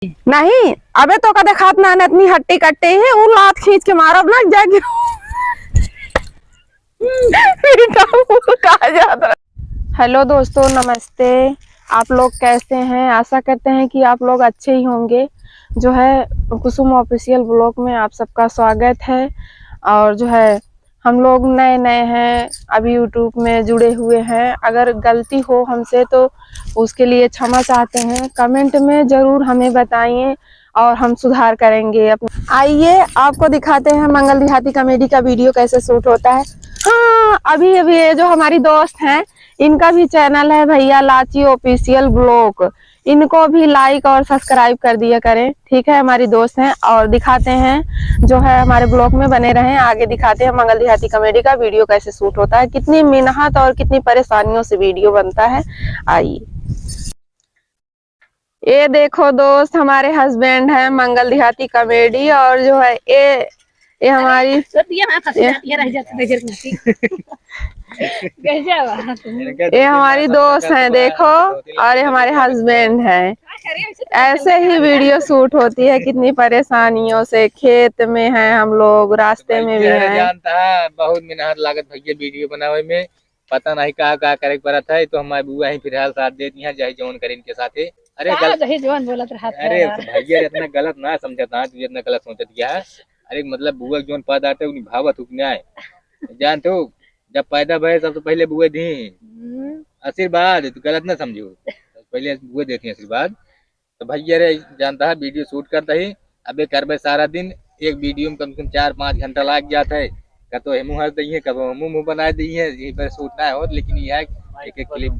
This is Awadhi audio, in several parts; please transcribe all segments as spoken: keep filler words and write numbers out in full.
नहीं, अबे तो का देखात ना, ना इतनी हट्टी कट्टी है, उ लात खींच के मारब ना जाके। बेटा, वो कहाँ जात रहा? हेलो दोस्तों, नमस्ते। आप लोग कैसे हैं? आशा करते हैं कि आप लोग अच्छे ही होंगे। जो है, कुसुम ऑफिशियल ब्लॉग में आप सबका स्वागत है। और जो है, हम लोग नए नए हैं, अभी यूट्यूब में जुड़े हुए हैं। अगर गलती हो हमसे तो उसके लिए क्षमा चाहते हैं। कमेंट में ज़रूर हमें बताइए और हम सुधार करेंगे अपना। आइए, आपको दिखाते हैं मंगल देहाती कॉमेडी का वीडियो कैसे शूट होता है। हाँ, अभी अभी ये जो हमारी दोस्त हैं, इनका भी चैनल है भैया लाची ऑफिशियल ब्लॉग, इनको भी लाइक और सब्सक्राइब कर दिया करें, ठीक है? हमारी दोस्त हैं और दिखाते हैं जो है हमारे ब्लॉग में बने रहें। आगे दिखाते हैं मंगल देहाती कॉमेडी का वीडियो कैसे शूट होता है, कितनी मेहनत और कितनी परेशानियों से वीडियो बनता है। आइए, ये देखो दोस्त, हमारे हस्बैंड हैं मंगल देहाती कॉमेडी, और जो है ये ये हमारी तो दिया ना फंस ये जाती है, रह जाती है। गजब है तुम। ये हमारी दोस्त हैं, देखो, और ये हमारे हस्बैंड हैं। ऐसे ही वीडियो शूट होती है, कितनी परेशानियों से। खेत में हैं हम लोग, रास्ते में भी हैं। जानता है, बहुत मेहनत लागत भैया वीडियो बनावे में, पता नहीं का का करे के पड़त है। तो हमारे बुआ ही फिलहाल साथ दे दिया, चाहे जौन करे इनके साथे। अरे का गल- जही जौन बोलत रहत है अरे यार। भैया इतना गलत ना समझत ना, तू इतना गलत सोचत गया है। अरे मतलब बुआ के जौन पद आते उ निभावत हो कि नहीं? जानते हो, जब पैदा भए सबसे पहले बुआ दी हम्म। आशीर्वाद, तू गलत ना समझो। पहले बुआ देती आशीर्वाद। तो भैया रे जानता है वीडियो शूट करता ही, अबे करबे सारा दिन, एक वीडियो में कम से कम चार पाँच घंटा लाग जात है। कतो हेमू हंस दई है, कबो हेमू मुंह बना दई है, ये पर शूट ना हो, लेकिन यह है एक एक क्लिप,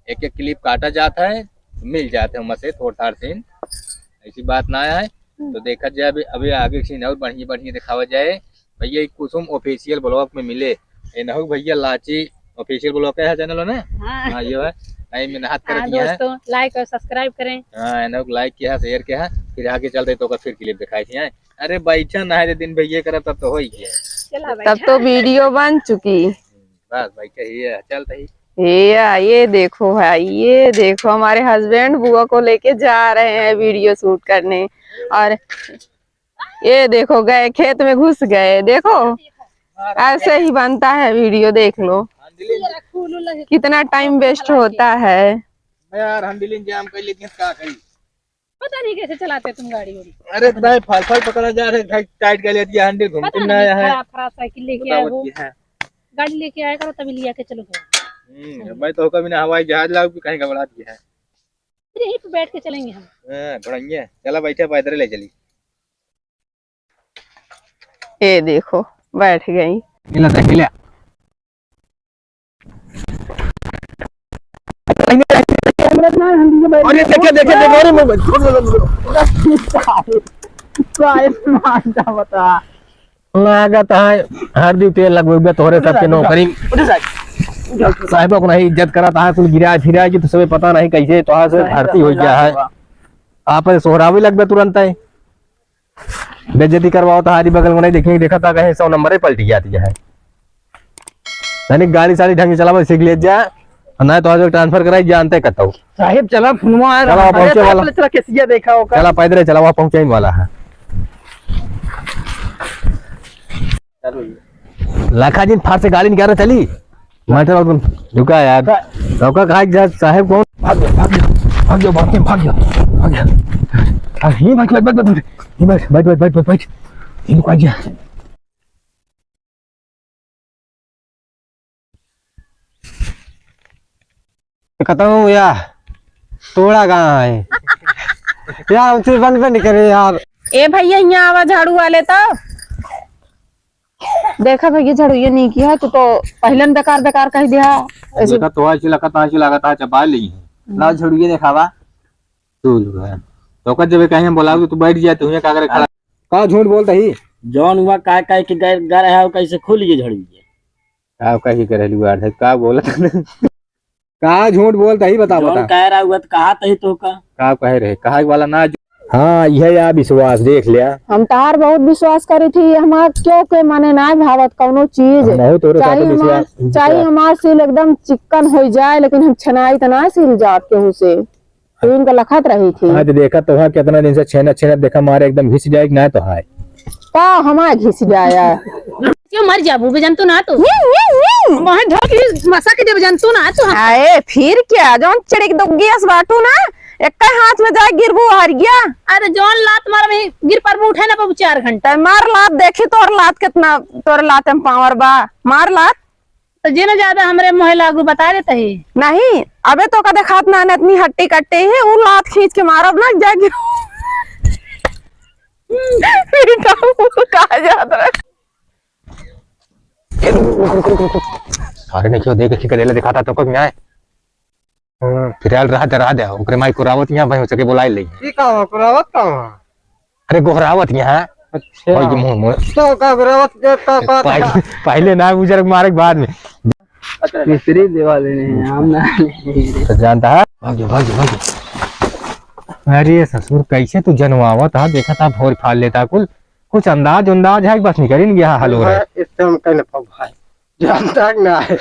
एक एक क्लिप काटा जात है, मिल जात है वहाँ से थोड़ थाड़ सीन। ऐसी बात ना है। तो देखा जाए अभी, अभी आगे सीन और बढ़िया बढ़िया दिखावा जाए। भैया, ई कुसुम ऑफिशियल ब्लॉग में मिले। ए नहुक भैया लाची ऑफिशियल ब्लॉग का है चैनल हो ना? हाँ। हाँ, ये है। आई मेहनत करत हाँ, ही है। दोस्तों, लाइक और सब्सक्राइब करें। हाँ, ए नहुक लाइक किया, शेयर किया, फिर आगे चलते तो का फिर क्लिप दिखाई थी। अरे बैठा ना है, दिन भैया करब तब तो हो ही गया। चला तब बैठा। तो वीडियो बन चुकी। बस बैठा ही है, चलते ही। ये, ये देखो भाई, ये देखो हमारे हस्बैंड बुआ को लेके जा रहे हैं वीडियो शूट करने। और ये देखो, गए खेत में घुस गए। देखो, ऐसे ही बनता है वीडियो, देख लो। कितना टाइम वेस्ट होता है। यार, हैंडलिंग जाम कर लेती है, का करी? पता नहीं कैसे चलाते तुम गाड़ी उड़ी। अरे भाई, फल फल पकड़ा जा रहे, भाई, टाइट कर लेती है, हैंडल घूमते पता ना नहीं, आया है। खराब खराब साइकिल लेके आए बताओ हो। की है। गाड़ी लेके आया करो, तभी लिया के चलो घर। हम्म, मैं तो कभी ना हवाई जहाज लाओ कि कहीं घबरा दिया है। फिर यहीं पे बैठ के चलेंगे हम। हाँ, बढ़िया। चला बैठे, पैदल ले चली। ये देखो, बैठ गई। हिला दे, हिला। अरे देखे, देखे, देखे, अरे मैं साहिल, मार जा बता। लागत है, हरदी तेल लगवे तोहरे सबके नौकरी। उठे साहिल। साहिबो को नहीं इज्जत करत है, कुल गिरा फिरा कि तो सबे पता नहीं कैसे तोहार से भर्ती हो गया है। आप सोहरावे लगबे तुरंत है। बेइज्जती करवाओ तो हारी बगल में नहीं देखेंगे, देखा था कहीं सौ नंबर ही पलटी जाती है। यानी गाड़ी साड़ी ढंग से चलावा, सीख ले जा, और ना तो आज ट्रांसफर कराई जानते कतौ। साहिब चला, फोनवा आ रहा चला, है। पहुंचे अरे वाला। पहले चला, कैसिया देखा होगा। चला, पैदल चला, वहाँ पहुंचे वाला है। लाखा जिन फार से गाड़ी निकाल रहे चली। मैं तो रुका यार। रुका, कहा जा साहेब कौन? भाग जाओ, भाग जाओ, भाग जाओ, भाग जाओ, भाग जाओ, भाग जाओ। अरे ये बैठ, बैठ, बैठ, बैठ, बैठ। ये बैठ, बैठ, बैठ, बैठ, बैठ, बैठ। ये रुका जा। कहता हूँ यार, तोड़ा कहाँ है? यार, उसे बंद, बंद करे यार। ए भैया, यहाँ आवा झाड़ू वाले तो। देखा भैया, झाड़ू ये नहीं किया, तू तो पहले न बेकार, बेकार कह दिया। ऐसे देखा तो ऐसे लगा था, ऐसे लगा था, चबा ली है। हम्म। लाओ झाड़ू ये देखावा। तू जो है, तो कब जब कहीं हम बोलाओ तो तू बैठ जाए, तू यहाँ का करे खड़ा? का झूठ बोलता ही? जौन हुआ का, का के गर, गर है, वो कैसे खुल ये झाड़ू ये? का कही कर रहलू यार, का बोलत? का झूठ बोलता ही, बता, जौन बता। कह रहा हुआ तो कहा तही तो का? का कहे रहे, कहा वाला ना। हाँ, यह या विश्वास देख लिया। हम तार बहुत विश्वास करी थी, हमार क्यों के माने ना भावत कौनो चीज। हमहू तोरे साथ चाहे विश्वास, हमार, चाहे विश्वास। हमार सील एकदम चिक्कन हो जाए, लेकिन हम छनाई तो ना सील जात केहू से। तीन का लखत रही थी। हाँ, तो देखा तो है, कितना दिन से छेना, छेना देखा मारे एकदम घिस जाए कि ना तो है। का हमार घिस जाया? क्यों मर जाबू बे जंतु ना तू? वहाँ ढोक ली मसा के जब जंतु ना तू। आए, फिर क्या? जौन चिड़िक दुग्गियस बाटू ना, एक हाथ में जाए गिरबू हार गया। अरे जौन लात मार में गिर पर उठे ना बाबू चार घंटा। तै मार लात, देखी तोर लात कितना, तोर लात में पावर बा। मार लात। तो जे न ज्यादा हमरे मोहे लागू बता देत ही। नहीं, अबे तो का देखात ना, ना इतनी हट्टी कट्टी है, उ लात खींच के मारब ना, जाके। बेटा, वो कहाँ जात रहे? अरे नहीं, क्यों देख के करेला दिखाता तो को क्या है? हाँ। फिर आयल रहा दे, रहा दे, ओकरे माई कुरावत यहाँ भाई हो सके बुलाई ले। ठीक है, कुरावत का वहाँ? अरे गोहरावत यहाँ। अच्छा। भाई के मुंह, मुंह। तो का गोहरावत के का, का, का? पहले, पहले ना गुजर मारे के बाद में। मिस्त्री देवा लेने हैं, हम ना लेने हैं। तो जानता है? भाग जाओ, भाग जाओ, भाग जाओ। अरे ससुर, कैसे तू जनवावत हा? देखा था भोर फाल लेता कुल। कुछ अंदाज उंदाज है कि बस निकल ही नहीं गया हलो रे। हाँ, इससे हम कहीं ना पाओ भाई। जानता ना है।